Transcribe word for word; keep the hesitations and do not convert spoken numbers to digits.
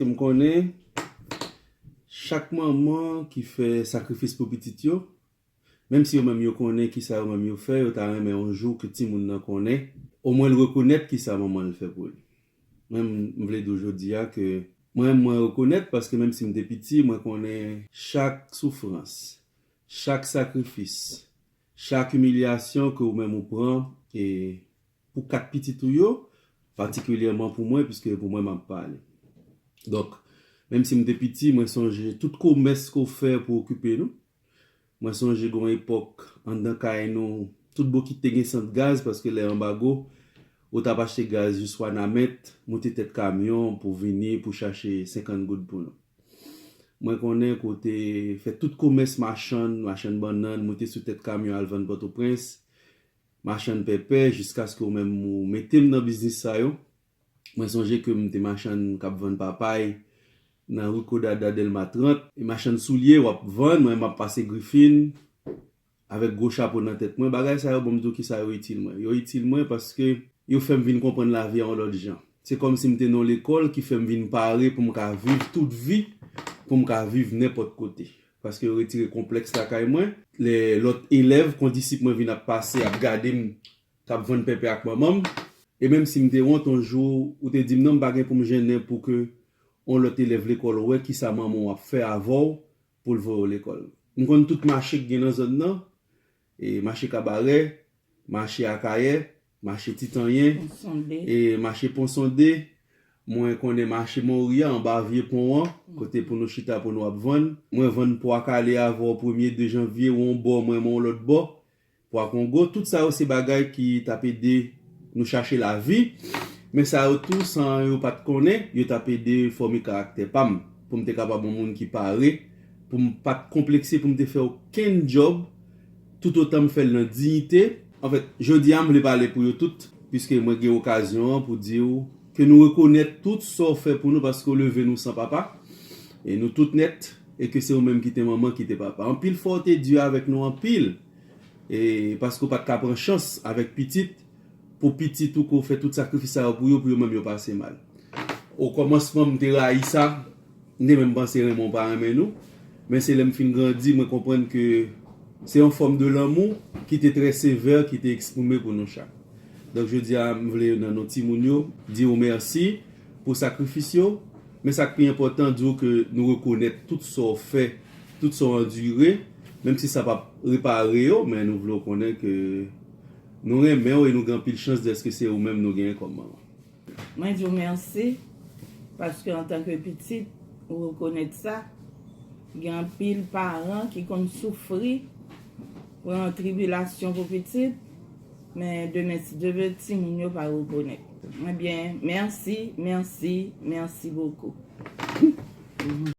M konnen chak manman ki fè sakrifis pou pitit yo, menm si yo menm yo konnen kisa yo menm yo fè, yo ta renmen yon jou ke timoun nan konnen, omwen l rekonèt kisa manman l fè pou li. Mwen, m vle di w jodi a ke mwen, mwen rekonèt, paske menm si m te piti, mwen konnen chak soufrans, chak sakrifis, chak imilyasyon ke ou menm ou pran, e pou kat pitit ou yo, patikilyèman pou mwen, piske pou mwen m ap pale. Donk, menm si m te piti, mwen sonje tout komès ke w fè pou okipe nou. Mwen sonje gen yon epòk, anndan kay nou, tout bokit te gen sant gaz, paske lè anbago, ou t ap achte gaz jis Wanament, moute tèt kamyon pou vini, pou chache senkant goud pou nou. Mwen konnen ke w te fè tout komès machann, machann bannann, moute sou tèt kamyon al vann Pòtoprens, machann pèpè, jiskaske w menm ou mete m nan biznis sa yo. Mwen sonje ke m te machann k ap vann papay nan Rico Dada Dèlma trant, e machann soulye w ap vann, mwen m ap pase Grifin avèk gwo chapo nan tèt mwen. Bagay sa yo, bon, m di w kisa yo itil mwen. Yo itil mwen paske yo fè m vin konprann lavi a yon lòt jan. Se kòmsi m te nan yon lekòl ki fè m vin pare pou m ka viv tout vi, pou m ka viv nenpòt kote. Paske yo retire konplèks lakay mwen. Lè lòt elèv, kondisip mwen vin ap pase, ap gade m, k ap vann pèpè ak manman m. E menm si m te wont, yon jou, ou te di m non, m pa gen pou m jennen pou ke yon lòt elèv lekòl wè kisa manman w ap fè avè w pou l voye w lekòl. M konn tout mache k gen nan zòn nan, e mache Kabarè, mache Akayè, mache Titanyen, Pon Sonde. E mache Pon Sonde. Mwen konnen mache Mori a anba vye pon an, kote pou nou chita pou nou ap vann. Mwen vann pwa kale avè w premye de janvye, ou yon bò, mwen, mwen yon lòt bò. Pwa Kongo, tout sa yo se bagay ki t ap ede nou chache lavi. Men sa yo tou, san yo pa t konnen, yo t ap ede fòme karaktè pa m, pou m te kapab yon moun ki pare, pou m pa t konplekse, pou m te fè okenn djòb, toutotan m fè l nan diyite. Anfèt, jodi a, m vle pale pou yo tout, piske mwen gen okazyon an pou di w ke nou rekonèt tout sa w fè pou nou, paske w leve nou san papa, e nou tout nèt, e ke se ou menm ki te manman, ki te papa. Anpil fwa w te di avèk nou anpil, e paske w pa t ka pran chans avèk pitit, pou pitit ou ke w fè tout sakrifis sa yo pou yo, pou yo menm yo pase mal. Okòmansman, m te rayi sa, m te menm panse renmen w pa renmen nou, men se lè m fin grandi, mwen konprann ke se yon fòm de lanmou ki te trè sevè, ki te eksprime pou nou chak. Donk, jodi a, m vle nan non timoun yo, di w mèsi pou sakrifis yo, men sa k pi enpòtan, di w ke nou rekonèt tout sa w fè, tout sa w andire, menm si sa p ap repare yo, men nou vle w konnen ke nou renmen w e nou gen anpil chans dèske se ou menm nou genyen kòm manman. Mwen di w mèsi, paske antanke pitit, ou rekonèt sa. Gen anpil paran ki konn soufri, pran tribilasyon pou pitit, men demen, si Dye vle, timoun yo pa rekonèt. Ebyen, mèsi, mèsi, mèsi bokou.